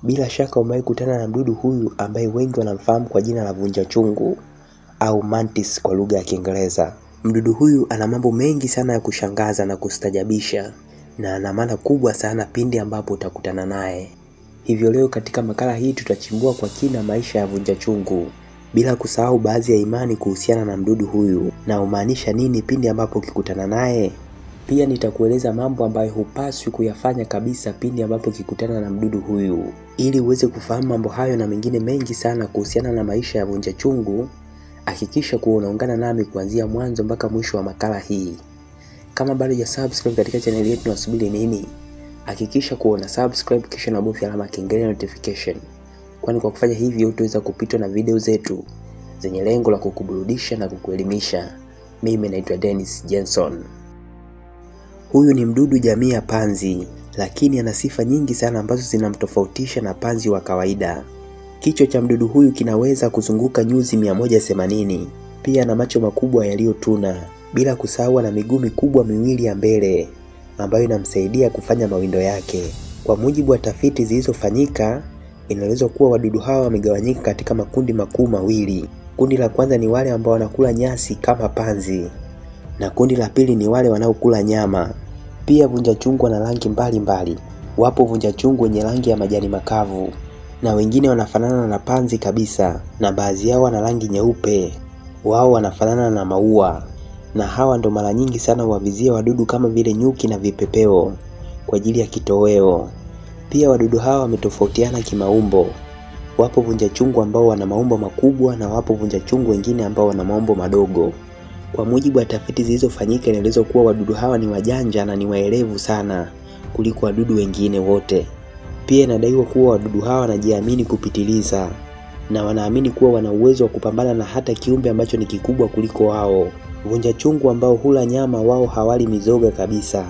Bila shaka umewahi kutana na mdudu huyu ambaye wengi wanamfahamu kwa jina la vunja chungu au mantis kwa lugha ya Kiingereza. Mdudu huyu ana mambo mengi sana ya kushangaza na kustajabisha, na ana maana kubwa sana pindi ambapo utakutana naye. Hivyo leo katika makala hii tutachimbua kwa kina maisha ya vunja chungu, bila kusahau baadhi ya imani kuhusiana na mdudu huyu na umaanisha nini pindi ambapo ukikutana naye. Pia nitakueleza mambo ambayo hupaswi kuyafanya kabisa pindi ambapo ukikutana na mdudu huyu. Ili uweze kufahamu mambo hayo na mengine mengi sana kuhusiana na maisha ya vunja chungu, hakikisha kuwa unaungana nami kuanzia mwanzo mpaka mwisho wa makala hii. Kama bado hujasubscribe katika channel yetu, unasubiri nini? Hakikisha kuwa una subscribe kisha unabofya alama kengele ya notification, kwani kwa kufanya hivyo utaweza kupitwa na video zetu zenye lengo la kukuburudisha na kukuelimisha. Mimi naitwa Dennis Jenson. Huyu ni mdudu jamii ya panzi, lakini ana sifa nyingi sana ambazo zinamtofautisha na panzi wa kawaida. Kichwa cha mdudu huyu kinaweza kuzunguka nyuzi 180. Pia ana macho makubwa yaliyotuna, bila kusahau na miguu mikubwa miwili ya mbele ambayo inamsaidia kufanya mawindo yake. Kwa mujibu wa tafiti zilizofanyika, inaelezwa kuwa wadudu hawa wamegawanyika katika makundi makuu mawili. Kundi la kwanza ni wale ambao wanakula nyasi kama panzi, na kundi la pili ni wale wanaokula nyama. Pia vunja chungu wana rangi mbalimbali. Wapo vunja chungu wenye rangi ya majani makavu, na wengine wanafanana na panzi kabisa, na baadhi yao wana rangi nyeupe. Wao wanafanana na maua, na hawa ndo mara nyingi sana huwavizia wadudu kama vile nyuki na vipepeo kwa ajili ya kitoweo. Pia wadudu hawa wametofautiana kimaumbo. Wapo vunja chungu ambao wana maumbo makubwa na wapo vunja chungu wengine ambao wana maumbo madogo. Kwa mujibu wa tafiti zilizofanyika, inaelezwa kuwa wadudu hawa ni wajanja na ni waelevu sana kuliko wadudu wengine wote. Pia inadaiwa kuwa wadudu hawa wanajiamini kupitiliza na wanaamini kuwa wana uwezo wa kupambana na hata kiumbe ambacho ni kikubwa kuliko wao. Vunja chungu ambao hula nyama wao hawali mizoga kabisa,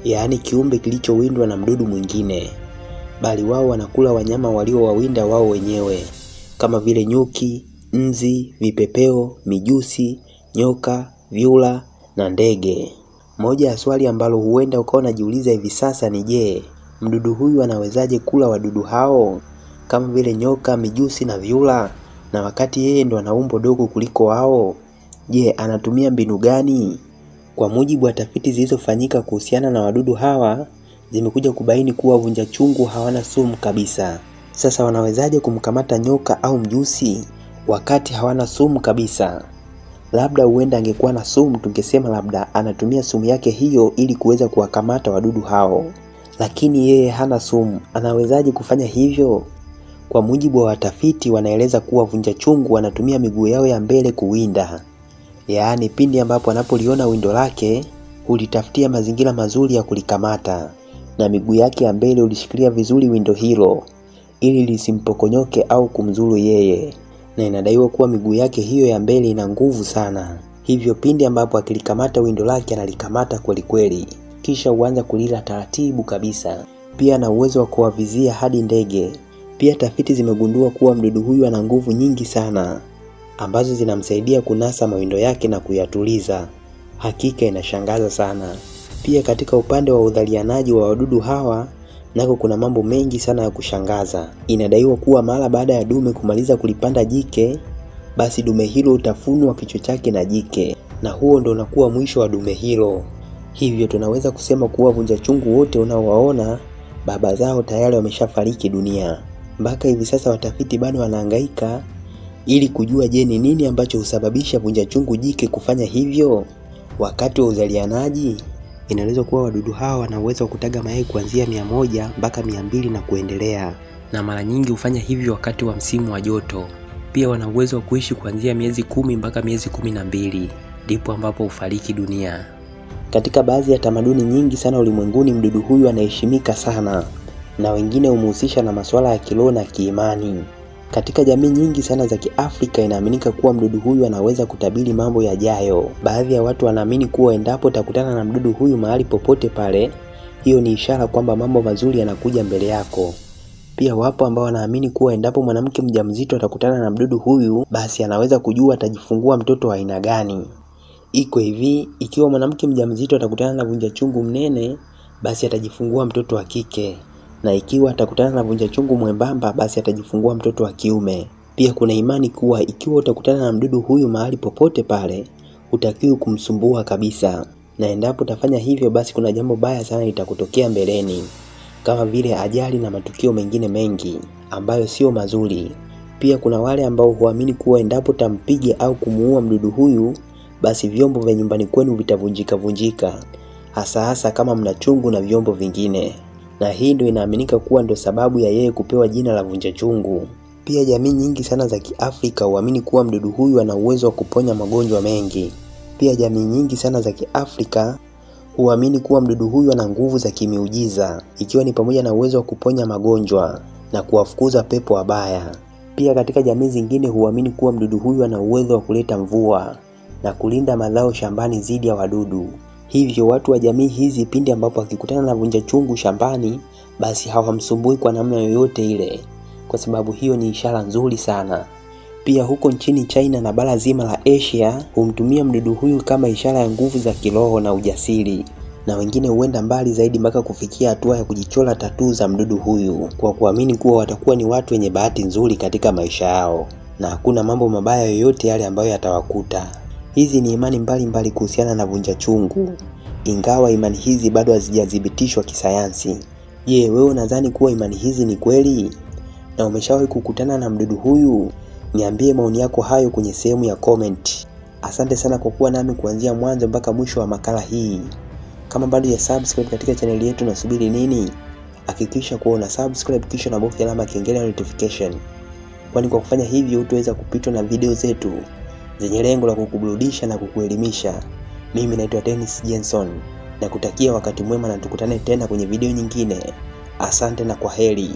yaani kiumbe kilichowindwa na mdudu mwingine, bali wao wanakula wanyama waliowawinda wao wenyewe kama vile nyuki, nzi, vipepeo, mijusi, nyoka, vyura na ndege. Moja ya swali ambalo huenda ukawa unajiuliza hivi sasa ni je, mdudu huyu anawezaje kula wadudu hao kama vile nyoka, mijusi na vyura, na wakati yeye ndo ana umbo dogo kuliko wao? Je, anatumia mbinu gani? Kwa mujibu wa tafiti zilizofanyika kuhusiana na wadudu hawa, zimekuja kubaini kuwa vunja chungu hawana sumu kabisa. Sasa wanawezaje kumkamata nyoka au mjusi wakati hawana sumu kabisa? Labda huenda angekuwa na sumu, tungesema labda anatumia sumu yake hiyo ili kuweza kuwakamata wadudu hao, lakini yeye hana sumu, anawezaje kufanya hivyo? Kwa mujibu wa watafiti, wanaeleza kuwa vunja chungu wanatumia miguu yao ya mbele kuwinda. Yaani pindi ambapo anapoliona windo lake hulitafutia mazingira mazuri ya kulikamata, na miguu yake ya mbele ulishikilia vizuri windo hilo ili lisimpokonyoke au kumzuru yeye. Na inadaiwa kuwa miguu yake hiyo ya mbele ina nguvu sana, hivyo pindi ambapo akilikamata windo lake analikamata kweli kweli, kisha huanza kulila taratibu kabisa. Pia ana uwezo wa kuwavizia hadi ndege. Pia tafiti zimegundua kuwa mdudu huyu ana nguvu nyingi sana ambazo zinamsaidia kunasa mawindo yake na kuyatuliza. Hakika inashangaza sana. Pia katika upande wa udhalianaji wa wadudu hawa nako kuna mambo mengi sana ya kushangaza. Inadaiwa kuwa mara baada ya dume kumaliza kulipanda jike, basi dume hilo utafunwa kichwa chake na jike, na huo ndo unakuwa mwisho wa dume hilo. Hivyo tunaweza kusema kuwa vunja chungu wote unaowaona baba zao tayari wameshafariki dunia. Mpaka hivi sasa watafiti bado wanahangaika ili kujua je, ni nini ambacho husababisha vunja chungu jike kufanya hivyo wakati wa uzalianaji. Inaelezwa kuwa wadudu hawa wana uwezo wa kutaga mayai kuanzia 100 mpaka 200 na kuendelea, na mara nyingi hufanya hivyo wakati wa msimu wa joto. Pia wana uwezo wa kuishi kuanzia miezi 10 mpaka miezi 12, ndipo ambapo hufariki dunia. Katika baadhi ya tamaduni nyingi sana ulimwenguni, mdudu huyu anaheshimika sana na wengine humhusisha na masuala ya kiroho na kiimani. Katika jamii nyingi sana za Kiafrika inaaminika kuwa mdudu huyu anaweza kutabiri mambo yajayo. Baadhi ya watu wanaamini kuwa endapo utakutana na mdudu huyu mahali popote pale, hiyo ni ishara kwamba mambo mazuri yanakuja mbele yako. Pia wapo ambao wanaamini kuwa endapo mwanamke mjamzito atakutana na mdudu huyu, basi anaweza kujua atajifungua mtoto wa aina gani. Iko hivi, ikiwa mwanamke mjamzito atakutana na vunja chungu mnene, basi atajifungua mtoto wa kike. Na ikiwa atakutana na vunja chungu mwembamba, basi atajifungua mtoto wa kiume. Pia kuna imani kuwa ikiwa utakutana na mdudu huyu mahali popote pale, hutakiwi kumsumbua kabisa, na endapo utafanya hivyo, basi kuna jambo baya sana litakutokea mbeleni, kama vile ajali na matukio mengine mengi ambayo sio mazuri. Pia kuna wale ambao huamini kuwa endapo utampiga au kumuua mdudu huyu, basi vyombo vya nyumbani kwenu vitavunjika vunjika, hasa hasa kama mna chungu na vyombo vingine. Na hii ndio inaaminika kuwa ndio sababu ya yeye kupewa jina la vunja chungu. Pia jamii nyingi sana za Kiafrika huamini kuwa mdudu huyu ana uwezo wa kuponya magonjwa mengi. Pia jamii nyingi sana za Kiafrika huamini kuwa mdudu huyu ana nguvu za kimiujiza, ikiwa ni pamoja na uwezo wa kuponya magonjwa na kuwafukuza pepo wabaya. Pia katika jamii zingine huamini kuwa mdudu huyu ana uwezo wa kuleta mvua na kulinda mazao shambani dhidi ya wadudu. Hivyo watu wa jamii hizi pindi ambapo akikutana na vunja chungu shambani, basi hawamsumbui kwa namna yoyote ile, kwa sababu hiyo ni ishara nzuri sana. Pia huko nchini China na bara zima la Asia humtumia mdudu huyu kama ishara ya nguvu za kiroho na ujasiri, na wengine huenda mbali zaidi mpaka kufikia hatua ya kujichora tatuu za mdudu huyu kwa kuamini kuwa watakuwa ni watu wenye bahati nzuri katika maisha yao na hakuna mambo mabaya yoyote yale ambayo yatawakuta. Hizi ni imani mbalimbali kuhusiana na vunja chungu, ingawa imani hizi bado hazijathibitishwa kisayansi. Je, wewe unadhani kuwa imani hizi ni kweli? Na umeshawahi kukutana na mdudu huyu? Niambie maoni yako hayo kwenye sehemu ya comment. Asante sana kwa kuwa nami kuanzia mwanzo mpaka mwisho wa makala hii. Kama bado ya subscribe katika chaneli yetu, nasubiri nini? Hakikisha kuwa una subscribe kisha na bofya alama kengele ya notification, kwani kwa kufanya hivyo hutaweza kupitwa na video zetu zenye lengo la kukuburudisha na kukuelimisha. Mimi naitwa Dennis Jenson na kutakia wakati mwema, na tukutane tena kwenye video nyingine. Asante na kwaheri.